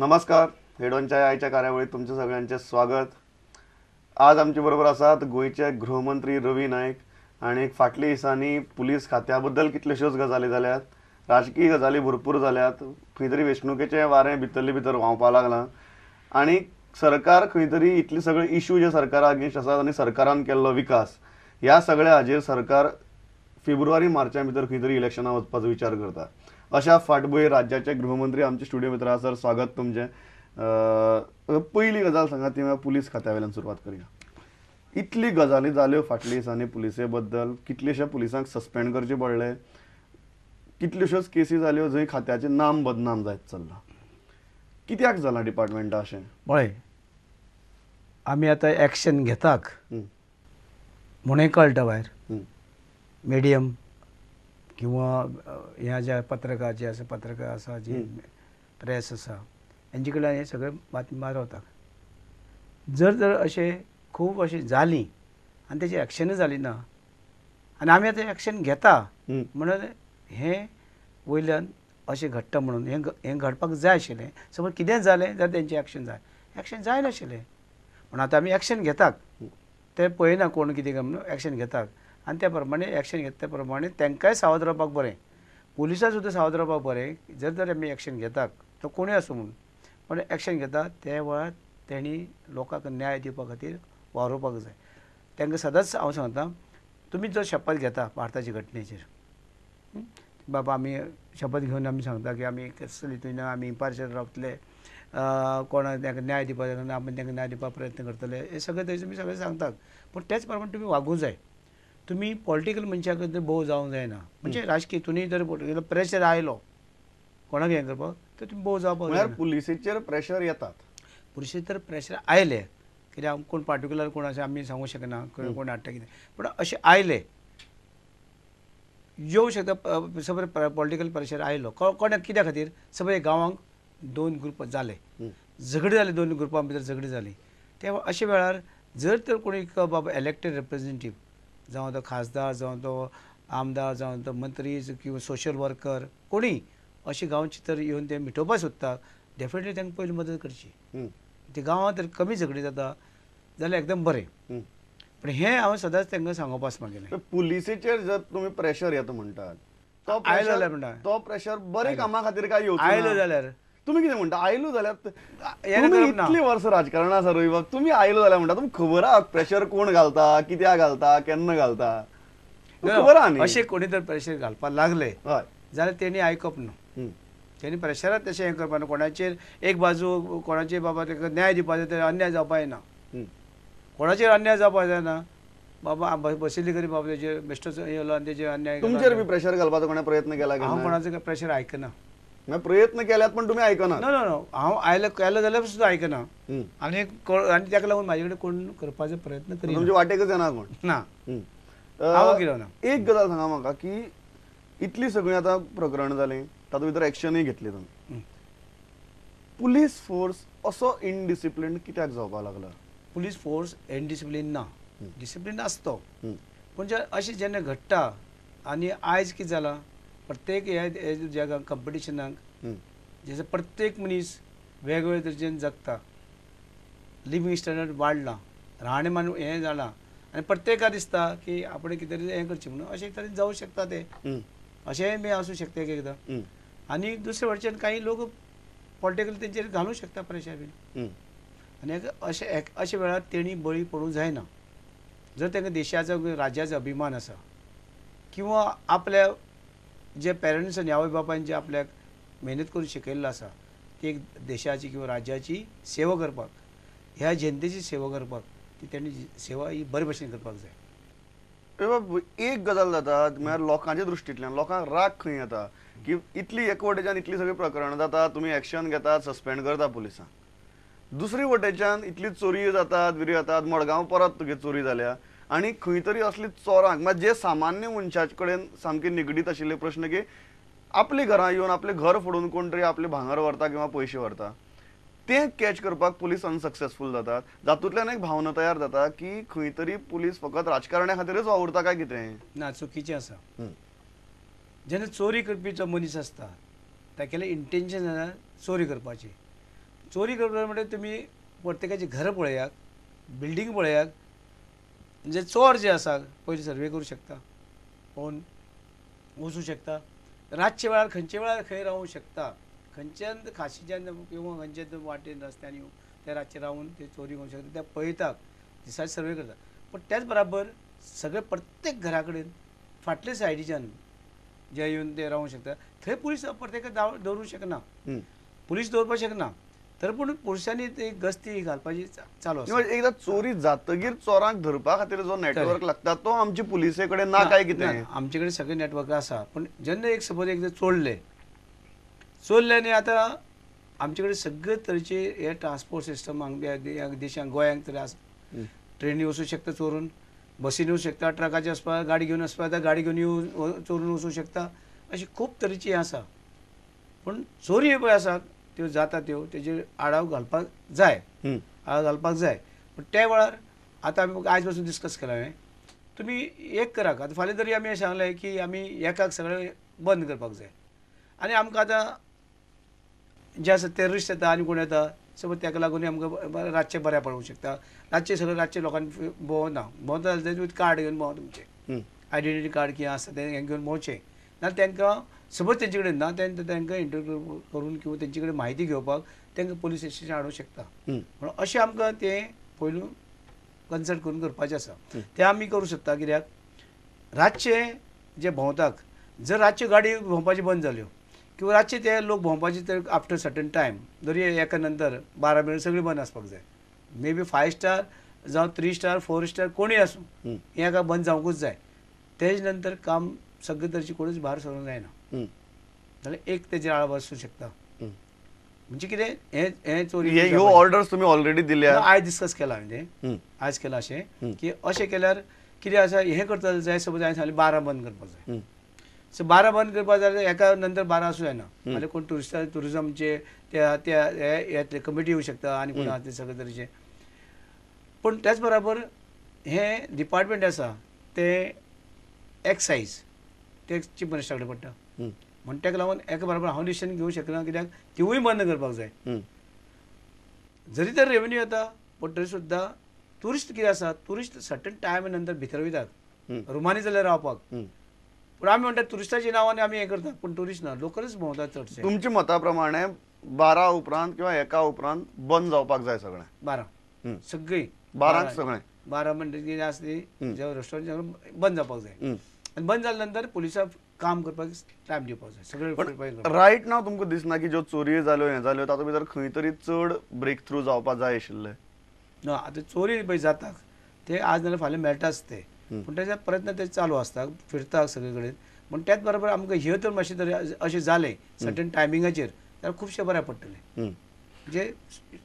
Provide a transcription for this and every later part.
नमस्कार, हेडोनच्या आयच्या कार्यावळीत तुमचे सगळ्यांचे स्वागत। आज आमचे बरोबर आसात गोंयचे गृहमंत्री रवी नायक आनी फाटल्या दिसांनी पुलीस खात्या बद्दल कितल्योश्योच गजाली जाल्यात, राजकीय गजाली भरपूर जाल्यात, खंय तरी वेंचणुकेचें वारें भितरले भितर व्हांवपाक लागलां आनी सरकार खंय तरी इतले सगळे इशू जे सरकारा अगेन्स्ट आसात आनी सरकारान केल्लो विकास ह्या सगळ्या हाजेर सरकार फेब्रुवारी मार्चा भितर खंय तरी इलेक्शनां वचपाचो विचार करता। अशा फाटभुंयेर राज्याचे गृहमंत्री आमचे स्टुडियो भितर आसा। सर, स्वागत तुमचें। पयली गजाल सांगा, ती म्हळ्यार पुलीस खात्या वयल्यान सुरवात करया। इतली गजाली जाल्यो फाटल्या दिसांनी पुलिसे बद्दल, कितलेशे पुलिसांक सस्पेंड करचे पडले, कितल्योश्योच केसी जाल्यो जंय खात्याचें नाम बदनाम जायत चल्लां। कित्याक जालां डिपार्टमेंटा अशें? पळय, आमी आतां एक्शन घेताक म्हणून कळटा भायर मिडियम किंवा ह्या ज्या पत्रकार जे आसा, पत्रकार आसा, जी प्रेस आसा, हेंचे कडल्यान हें सगळें बातमी मारवता। जर जर अशें खूब अशें जालीं आनी तेजी एक्शनूय जाली ना आनी आमी आतां एक्शन घेता म्हणून हें वयल्यान अशें घडटा म्हणून हें घडपाक जाय आशिल्लें। समज कितेंय जालें जाल्यार तेंचें एक्शन जाय, एक्शन जायनाशिल्लें पूण आतां आमी एक्शन घेतात, ते पळयना कोण कितें काय म्हणून एक्शन घेतात आनी त्या प्रमाणे एक्शन घेता त्या प्रमाणे तांकांय सावध रावपाक बरें, पुलिसां सुद्दां सावध रावपाक बरें। जर जर आमी एक्शन घेतात तो कोणूय आसूं म्हणून, पण एक्शन घेता त्या वेळार तेणी लोकांक न्याय दिवपा खातीर वावुरपाक जाय। तांकां सदांच हांव सांगता, तुमी जो शपथ घेता भारताच्या घटनेचेर, बाबा आमी शपथ घेवन आमी सांगता की आमी कसले हितून आमी इम्पार्शियल रावतले, कोणाक तांकां न्याय दिवपाक जाय आमी तांकां न्याय दिवपाक प्रयत्न करतले, हें सगळें तशें तुमी सगळें सांगतात। पूण तेच प्रमाणे तुमी वागूंक जाय। तुमी पॉलिटिकल मनशाक तर भोव जावंक जायना, म्हणजे राजकीय तुमी जर पॉलिटिकल प्रेशर आयलो कोणाक हें करपाक तर तुमी भोव जावपाक जायना। पुलिसेचेर प्रेशर येतात, पुलिसेचेर प्रेशर आयले कित्याक कोण पार्टिक्युलर कोण अशें आमी सांगूंक शकना कोण हाडटा कितें, पूण अशें आयले येवं शकता। सगळे पॉलिटिकल प्रेशर आयलो कोणाक कित्या खातीर, सगळे गांवांक दोन ग्रुप जाले, झगडी जाली, दोन ग्रुपां भितर झगडी जाली। ते अशे वेळार जर तर कोणी बाबा इलेक्टेड रिप्रेझेंटेटीव जावं तो खासदार, जावं तो आमदार, जावं तो मंत्री किंवा सोशल वर्कर कोणी अशे गांवचे तर येवन ते मिटोवपाक सोदता, डेफिनेटली तांकां पयली मदत करची। ते गांवांत तर कमी झगडी जाता जाल्यार एकदम बरें, पूण हें हांव सदांच तांकां सांगप आसा मागीर। पुलिसेचेर जर तुमी प्रेशर येता म्हणटात, तो आयलो जाल्यार म्हणटा, तो प्रेशर बरे कामा खातीर काय येवचो आयलो जाल्यार तुमी कितें म्हणटा? आयलो जाल्यार इतली वर्सां राजकारणां आसा रवी बाब, तुमी आयलो जाल्यार म्हणटा, तुमकां खबर आहा प्रेशर कोण घालता, कित्याक घालता, केन्ना घालता, खबर आहा न्ही? अशें कोणी तर प्रेशर घालपाक लागले जाल्यार तेणी आयकप न्हू, तेणी प्रेशरात तशें हें करपा न्हू। कोणाचेर एक बाजू कोणाचेर बाबा ताका न्याय दिवपाक जाय तर अन्याय जावपाक जायना, कोणाचेर अन्याय जावपाक जायना। बाबा बशिल्ली करी बाबा तेजेर बेश्टोच येयलो आनी तेजेर अन्याय, तुमचेर बी प्रेशर घालपाचो कोणें प्रयत्न केला? हांव कोणाचो प्रेशर आयकना, प्रयत्न केल्यात पण तुमी आयकना। नो नो नो, हांव आयलो केलो जाल्यार सुद्दां आयकना आनी आनी ताका लागून म्हाजे कडेन कोण करपाचो प्रयत्न करिना, तुमचे वाटेकच येना कोण ना। हांव कितें ना, एक गजाल सांगा म्हाका की इतली सगळीं आतां प्रकरण जालीं, तातूंत भितर एक्शनूय घेतली तुमी, पुलीस फोर्स असो इनडिसिप्लीन कित्याक जावपाक लागला? पुलीस फोर्स इनडिसिप्लीन ना, डिसिप्लीन आसतो, पूण अशें जेन्ना घडटा आनी आयज कितें जालां, प्रत्येक ह्या जगाक कंपिटिशनाक जशें प्रत्येक मनीस वेगवेगळे तरेन जगता, लिवींग स्टँडर्ड वाडलां, राहणीमान हें जालां आनी प्रत्येकाक दिसता की आपणें कितें तरी हें करचें म्हणून, अशें तरेन जावं शकता तें, अशेंय बी आसूं शकता एक एकदां। आनी दुसरे वटेच्यान कांय लोक पॉलिटिकल तेंचेर घालूंक शकता प्रेशर बीन, आनी अशें अशे वेळार तेणी बळी पडूंक जायना। जर तांकां देशाचो राज्याचो अभिमान आसा किंवा आपल्या जे पेरंट्स आनी आवय बापायन जे आपल्याक मेहनत करून शिकयल्लो आसा ती एक देशाची किंवा राज्याची सेवा करपाक, ह्या जनतेची सेवा करपाक ती तेणी सेवा ही बरे भशेन करपाक जाय। एक गजाल जाता म्हळ्यार लोकांच्या दृश्टींतल्यान लोकांक राग खंय येता की इतली एक वटेच्यान इतली सगळीं प्रकरणां जाता, तुमी एक्शन घेतात, सस्पेंड करता पुलिसांक, दुसरी वटेच्यान इतली चोरी जातात, बिरी जातात, मडगांव परत तुगे चोरी जाल्या आनी खंय तरी असली चोरांक मात जे सामान्य मनशा कडेन सामके निगडीत आशिल्ले प्रश्न की आपली घरां येवन आपलें घर फोडून कोण तरी आपलें भांगर व्हरता किंवा पयशे व्हरता, ते कॅच करपाक पुलीस अनसक्सेसफूल जातात। जातूंतल्यान एक भावना तयार जाता की खंय तरी पुलीस फकत राजकारण्या खातीरच वावुरता काय कितें? ना, चुकीचें आसा। जेन्ना चोरी करपी जो मनीस आसता तागेलें इंटेन्शन आसा चोरी करपाची, चोरी करता म्हणजे तुमी प्रत्येकाची घरां पळयात, बिल्डींग पळयात, म्हणजे चोर जे आसा पयलीं सर्वे करूं शकता, पळोवन वचूं शकता, रातच्या वेळार खंयच्या वेळार खंय रावूं शकता, खंयच्यान खाशीच्यान किंवा खंयच्या वाटेन रस्त्यान येवन ते रातचे रावून ते चोरी करूंक शकता, ते पळयतात, दिसाचे सर्वे करतात. पूण त्याच बराबर सगळे प्रत्येक घरा कडेन फाटले सायडीच्यान जे येवन ते रावूंक शकता थंय पुलीस प्रत्येक दवरूंक शकना, पुलीस दवरपाक शकना, तर पूण पुलिसांनी ते गस्ती घालपाची चालू आसा. एकदा चोरी जातगीर चोरांक धरपा खातीर जो नेटवर्क लागता तो आमचे पुलिसे कडेन ना काय कितें? आमचे कडेन सगळे नेटवर्क आसा, पूण जेन्ना एक सपोज एकदां चोरले चोरले आनी आतां आमचे कडेन सगळे तरेचे हे ट्रान्सपोर्ट सिस्टम ह्या देशांत गोंयांत तरी आसा, ट्रेनी वचूं शकता चोरून, बसीन वचूं शकता, ट्रकाचेर वचपाक, गाडी घेवन वचपाक जाता, गाडी घेवन येवन चोरून वचूं शकता, अशी खूब तरेची आसा. पूण चोरी पळय आसा त्यो जाता त्यो तेजेर आडाव घालपाक जाय, आळाव घालपाक जाय. पूण त्या वेळार आतां आमी आयज पासून डिस्कस केला हांवें, तुमी एक करात, आतां फाल्यां तरी आमी सांगलें की आमी एकाक सगळें बंद करपाक जाय आनी आमकां आतां जे आसा टेररिस्ट येता आनी कोण येता सपोज ताका लागून आमकां रातचें बऱ्या पडूंक शकता, रातचें सगळें रातचें लोकांनी भोंवना, भोंवता जाल्यार विथ कार्ड घेवन भोंव, तुमचें आयडेंटिटी कार्ड कितें आसा तें घेवन भोंवचें, नाजाल्यार तांकां सपोज तेंचे कडेन ना तांकां इंटरव्यू करून किंवा तेंचे कडेन म्हायती घेवपाक तांकां पुलीस स्टेशन हाडूंक शकता. म्हणून अशें आमकां तें पयलू कन्सल्ट करून करपाचें आसा, तें आमी करूं शकता. कित्याक रातचें जे भोंवतात जर रातच्यो गाडी भोंवपाची बंद जाल्यो किंवा रातचे ते लोक भोंवपाचे तर आफ्टर सर्टन टायम जरी एका नंतर 12 मेरेन सगळीं बंद आसपाक जाय, मे बी 5 स्टार जावं 3 स्टार 4 स्टार कोणूय आसूं हें एका बंद जावंकूच जाय. तेज नंतर काम सगळे तरेची कोणूच भायर सरूंक जायना, जाल्यार एक तेजेर आळ बसूं शकता. म्हणजे कितें हें हें चोरी ह्यो ऑर्डर्स तुमी ऑलरेडी दिल्या, आयज डिस्कस केलां हांवें तें, आयज केलां अशें की अशें केल्यार कितें आसा हें करता जाय. सपोज हांवें सांगलें 12 बंद करपाक जाय, सो 12 बंद करपाक जाल्यार एका नंतर 12 आसूं जायना, जाल्यार कोण ट्युरिस्टा ट्युरिजमचे त्या त्या येतले कमिटी येवं शकता आनी कोण आसा ते सगळे तरेचे. पूण त्याच बराबर हें डिपार्टमेंट आसा तें एक्सायज ते चीफ मिनिस्टरा कडेन पडटा, म्हण ताका लागून एका बराबर हांव डिसिजन घेवंक शकना, कित्याक तिवूय बंद करपाक जाय. जरी तर रेवेन्यू येता पूण तरी सुद्दां ट्युरिस्ट कितें आसा, ट्युरिस्ट सर्टन टायम नंतर भितर वयतात रुमांनी जाल्यार रावपाक, पूण आमी म्हणटात ट्युरिस्टाच्या नांवान आमी हें करतात, पूण ट्युरिस्ट ना, लोकलच भोंवतात चडशे. तुमच्या मता प्रमाणे 12 उपरांत किंवा 1 उपरांत बंद जावपाक जाय सगळें, 12 सगळीं 12 सगळें 12 म्हणटा कितें आसा ती रेस्टॉरंट बंद जावपाक जाय आनी बंद जाल्या नंतर पुलिसांक काम करपाक टायम दिवपाक जाय सगळें. रायट नाव तुमकां दिसना की ज्यो चोरयो जाल्यो हें जाल्यो तातूंत भितर खंय तरी चड ब्रेक थ्रू जावपाक जाय आशिल्लें? ना, आतां चोरी पळय जाता ते आज नाल्यार फाल्यां मेळटाच ते, पूण तेजे प्रयत्न ते चालू आसता, फिरता सगळे कडेन. पूण त्याच बरोबर आमकां हे तर मातशें तरी अशें जालें सर्टन टायमिंगाचेर जाल्यार खुबशें बऱ्याक पडटलें, म्हणजे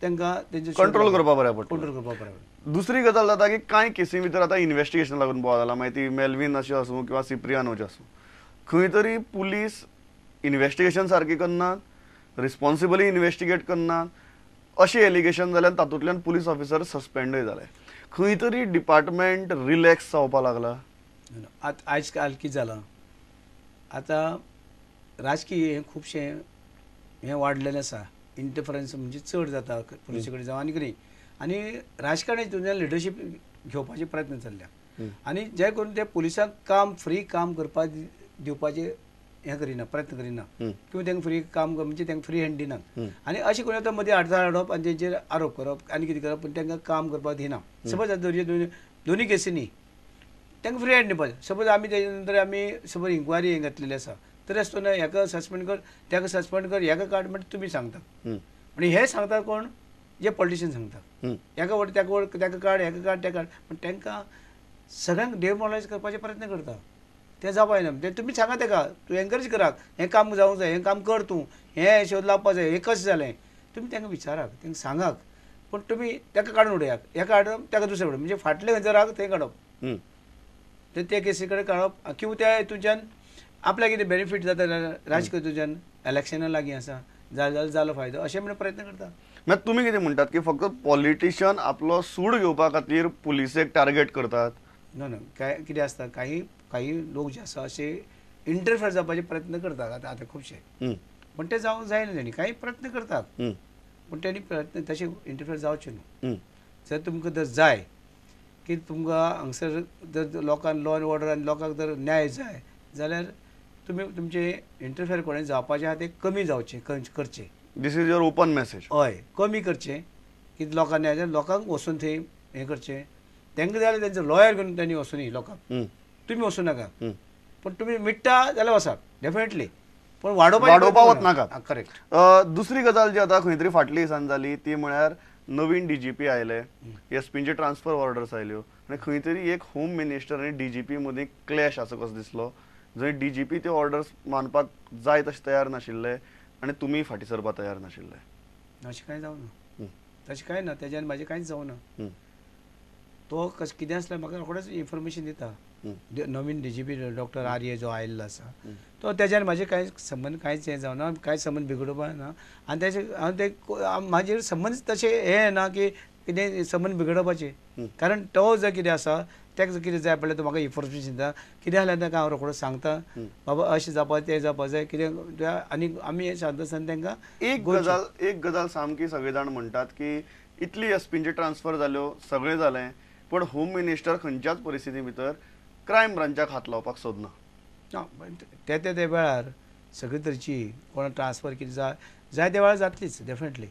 तांकां तेंचे कंट्रोल करपाक बऱ्याक पडटलें, कंट्रोल करपाक बऱ्याक पडटलें. दुसरी गजाल जाता की कांय केसी भितर आतां इन्वेस्टिगेशन लागून बोवाळ जाला, मागीर ती मेल्वीन अशें आसूं किंवा सिप्रियानोचें आसूं, खंय तरी पुलीस इन्वेस्टिगेशन सारकी करनात, रिस्पॉन्सिबली इन्वेस्टिगेट करनात, अशें एलिगेशन जाल्यार तातूंतल्यान पुलीस ऑफिसर सस्पेंडूय जाले. खंय तरी डिपार्टमेंट रिलॅक्स जावपाक लागला. आतां आयज काल कितें जालां, आतां राजकीय हें खुबशें हें वाडलेलें आसा, इंटरफरन्स म्हणजे चड जाता पुलिसे कडेन जावं आनी कितें, आनी राजकारणी हितूंतल्यान लिडरशीप घेवपाचे प्रयत्न चल्ल्या आनी जे करून ते पुलिसांक काम फ्री काम करपाक दिवपाचें हें करिना, प्रयत्न करिना, किंवा तांकां फ्री काम म्हणजे तांकां फ्री हँड दिना आनी अशें करून आतां मदीं आडसाळ हाडप आनी तेंचेर आरोप करप आनी कितें करप, पूण तांकां काम करपाक दिना. सपोज आतां दोनूय केसींनी तांकां फ्री हँड दिवपाक जाय. सपोज आमी तेजे नंतर आमी सपोज इन्क्वायरी हें घातलेली आसा तरी आसतना हेका सस्पेंड कर, ताका सस्पेंड कर, हेका काड म्हणटा तुमी सांगता, आनी हे सांगता कोण, जे पॉलिटिशियन सांगता, हेका वड ताका वड, ताका काड, हेका काड, ताका काड, पूण तांकां सगळ्यांक डेमोरलायज करपाचे प्रयत्न करता, तें जावपा जायना. तें तुमी सांगा ताका, तूं एनकरेज करात, हें काम जावंक जाय, हें काम कर तूं, हें शोध लावपाक जाय, हें कशें जालें तुमी तांकां विचारात, तांकां सांगात, पूण तुमी ताका काडून उडयात, हेका हाडप ताका दुसरें कडेन, म्हणजे फाटलें खंयचो राग थंय काडप, ते केसी कडेन काडप, किंवा त्या हितूच्यान आपल्याक कितें बेनिफीट जाता जाल्यार राजकीय तुज्यान इलेक्शना लागीं आसा जाल्यार जालो फायदो अशें म्हणून प्रयत्न करता. मागीर तुमी कितें म्हणटात की फक्त पॉलिटिशियन आपलो सूड घेवपा खातीर पुलिसेक टार्गेट करतात? ना ना, काय कितें आसता, काही काही लोक जे आसा अशे इंटरफेर जावपाचे प्रयत्न करतात आतां आतां खुबशे, पूण ते जावंक जायना तेणी काही प्रयत्न करतात, पूण तेणी प्रयत्न तशें इंटरफेर जावचें न्हू. जर तुमकां जर जाय की तुमकां हांगसर जर लोकांक लॉ एंड ऑर्डर आनी लोकांक जर न्याय जाय जाल्यार तुमी तुमचे इंटरफेर कोणें जावपाचें आहा तें कमी जावचें, करचें. This is your open message. हय, कमी करचें की लोकांक न्याय जाय, लोकांक वचून थंय हें करचें. तांकां जाय जाल्यार तेंचो लॉयर घेवन तेणी वचुनी लोकांक, तुमी वचूं नाका, पूण तुमी मिट्टा जाल्यार वचात डेफिनेटली, पूण वाडोवपाक वचनाकात. करेक्ट. दुसरी गजाल जी आतां खंय तरी फाटल्या दिसान जाली ती म्हळ्यार नवीन डीजीपी आयले, एसपींचे ट्रान्सफर ऑर्डर्स आयल्यो आनी खंय तरी एक होम मिनिस्टर आनी डीजीपी मदीं क्लॅश आसा कसो दिसलो, जंय डीजीपी त्यो ऑर्डर्स मानपाक जाय तशें तयार नाशिल्ले आनी तुमी फाटीं सरपाक तयार नाशिल्ले. अशें कांय जावना, तशें कांय ना, तेज्यान म्हाजें कांयच जावना. तो कशें कितें आसल्यार म्हाका रोखडेंच इन्फॉर्मेशन दिता. नवीन डीजीपी डॉक्टर आर्य जो आयिल्लो आसा तो तेज्यान म्हाजे कांय संबंद कांयच हें जावना, कांय संबंद बिगडोवपा ना. आनी तेजे हांव ते म्हाजेर संबंद तशें हें ना की कितें संबंद बिगडोवपाचें, कारण तो जर कितें आसा ताका जर कितें जाय पडलें तो म्हाका इन्फॉर्मेशन दिता, कितें जाल्यार ताका हांव रोखडो सांगता, बाबा अशें जावपा तें जावपा जाय कितें. आनी आमी हें सांगता आसतना तांकां एक गजाल सामकी सगळे जाण म्हणटात की इतली एसपींचे ट्रान्सफर जाल्यो, सगळें जालें, पूण होम मिनिस्टर खंयच्याच परिस्थिती भितर क्रायम ब्रांचाक हात लावपाक सोदना. ना, ते ते वेळार सगळे तरेची कोणा ट्रान्सफर कितें जाय जाय त्या वेळार जातलीच डेफिनेटली.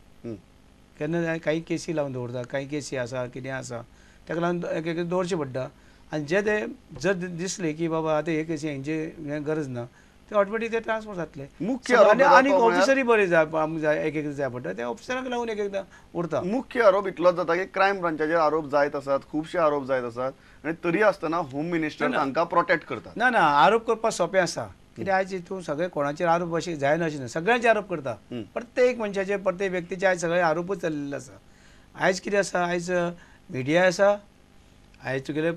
केन्ना कांय केसी लावन दवरता, कांय केसी आसा कितें आसा ताका लागून एक एक दवरचें पडटा. आनी जे ते जर दिसले की बाबा आतां हे केसी हेंचे हें गरज ना, ते ऑटोमॅटीक ते ट्रान्सफर जातले. मुख्य आनी ऑफिसरूय बरे जाय आमकां जाय, एक एक जाय पडटा त्या ऑफिसरांक लागून एक एकदां उरता. मुख्य आरोप इतलोच जाता की क्रायम ब्रांचाचेर आरोप जायत आसात, खुबशे आरोप जायत आसात आनी तरी आसतना होम मिनिस्टर तांकां प्रोटेक्ट करता. ना ना, आरोप करपाक सोंपें आसा, कित्याक आयज तूं सगळे कोणाचेर आरोप अशें जायना अशें ना, सगळ्यांचे आरोप करता, प्रत्येक मनशाचेर प्रत्येक व्यक्तीचे आयज सगळे आरोपूच चलिल्ले आसा. आयज कितें आसा, आयज मिडिया आसा, आयज तुगेले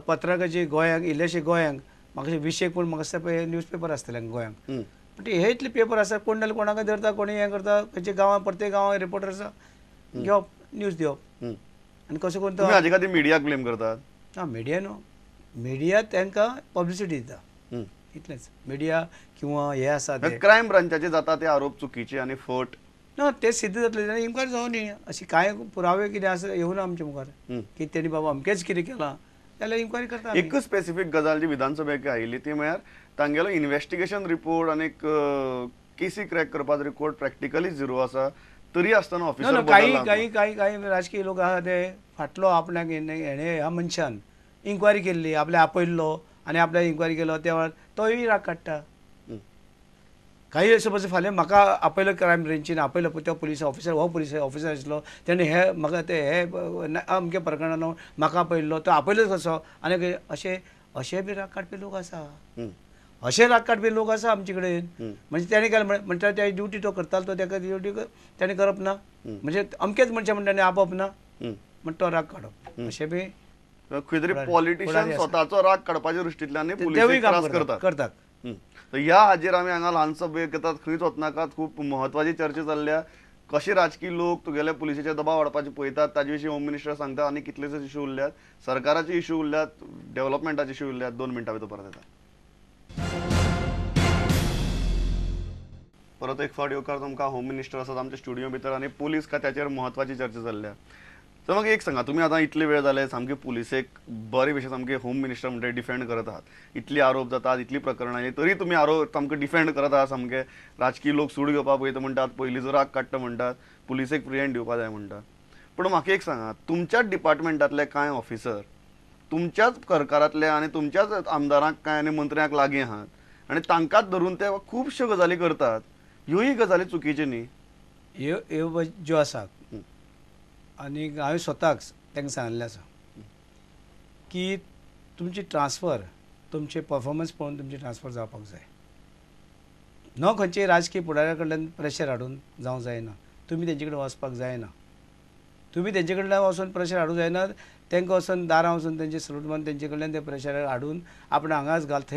पत्रकाचे गोंयांक इल्लेशे गोंयांक म्हाका विशेक पूण म्हाका दिसता पळय न्यूज पेपर आसतले गोंयांक, पूण हे इतले पेपर आसा, कोण नाल्यार कोणाक धरता, कोणी हें करता, खंयच्या गांवांत प्रत्येक गांवांत रिपोर्टर आसा, घेवप न्यूज दिवप आनी कसो करून हाजे खातीर मिडियाक ब्लेम करतात. ना, मिडिया न्हू, मिडिया तांकां पब्लिसिटी दिता इतलेंच. मिडिया किंवा हे आसा ते क्रायम ब्रांचाचे जाता ते आरोप चुकीचे आनी फट ना, ते सिद्ध जातले जाल्यार इन्क्वायरी जावं न्ही, अशी कांय पुरावे कितें आसा येवना आमच्या मुखार की तेणी बाबा अमकेंच कितें केलां जाल्यार इन्क्वायरी करता. एकच स्पेसिफीक गजाल जी विधानसभेक आयिल्ली ती म्हळ्यार तांगेलो इन्वेस्टिगेशन रिपोर्ट आनी केसी क्रॅक करपाचो रिपोर्ट प्रॅक्टिकली झिरो आसा, तरी आसतना ऑफिसर काही काही काही काही राजकीय लोक आसा ते फाटलो आपणाक हेणे ह्या मनशान इन्क्वायरी केल्ली, आपल्या आपयल्लो आनी आपल्याक इन्क्वायरी केलो त्या वेळार तोय राग काडटा. काही सपोज फाल्यां म्हाका आपयलो क्रायम ब्रांचीन आपयलो तो पुलीस ऑफिसर, हो पुलीस ऑफिसर आसलो तेणें हे म्हाका ते हे अमके प्रकरणान म्हाका आपयल्लो, तो आपयलोच कसो आनी अशें अशें बी राग काडपी लोक आसा, अशें राग काडपी लोक आसा आमचे कडेन. म्हणजे तेणें केलें म्हणटा त्या ड्युटी तो करतालो तो ताका ड्युटी तेणें करप ना, म्हणजे अमकेच मनशां म्हणटा तेणें आपोवप ना म्हण तो राग काडप, अशें बी खंय तरी पॉलिटिशियन स्वताचो राग काडपाच्या दृश्टींतल्यान पुलिसेक त्रास करतात. ह्या हाजेर आमी हांगा ल्हानसो ब्रेक घेतात, खंयच वचनाकात, खूब म्हत्वाची चर्चा चल्ल्या, कशे राजकीय लोक तुगेले पुलिसेचेर दबाव हाडपाचे पळयतात ताजे विशीं होम मिनिस्टर सांगता, आनी कितलेशेच इशू उरल्यात, सरकाराचे इशू उरल्यात, डेव्हलपमेंटाचे इशू उरल्यात. 2 मिनटां भितर परत येता. परत एक फावट येवकार तुमकां. होम मिनिस्टर आसात आमच्या स्टुडियो भितर आनी पुलीस खात्याचेर म्हत्वाची चर्चा चल्ल्या. तर म्हाका एक सांगा, तुमी आतां इतले वेळ जाले सामके पुलिसेक बरे भशेन सामके होम मिनिस्टर म्हणटा डिफेंड करत आहात, इतली आरोप जातात, इतली प्रकरणां आयली तरी तुमी आरोप सामके डिफेंड करत आहात, सामके राजकीय लोक सूड घेवपाक पळयता म्हणटात, पयलींचो राग काडटा म्हणटात, पुलिसेक फ्री हँड दिवपा जाय म्हणटात. पूण म्हाका एक सांगा, तुमच्याच डिपार्टमेंटांतले कांय ऑफिसर तुमच्याच सरकारांतले आनी तुमच्याच आमदारांक कांय आनी मंत्र्यांक लागीं आहात आनी तांकांच धरून ते खुबश्यो गजाली करतात, ह्योय गजाली चुकीच्यो न्ही? ह्यो ह्यो ज्यो आसात आनी हांवें स्वताक तांकां सांगिल्लें आसा की तुमची ट्रान्सफर तुमचे परफॉर्मन्स पळोवन तुमची ट्रान्सफर जावपाक जाय, न खंयचे राजकीय फुडाऱ्या कडल्यान प्रेशर हाडून जावंक जायना, तुमी तेंचे कडेन वचपाक जायना, तुमी तेंचे कडल्यान वचून प्रेशर हाडूंक जायना, तांकां वचून दारां वचून तेंचे सलूट मारून तेंचे कडल्यान ते प्रेशर हाडून आपण हांगाच घाल थंय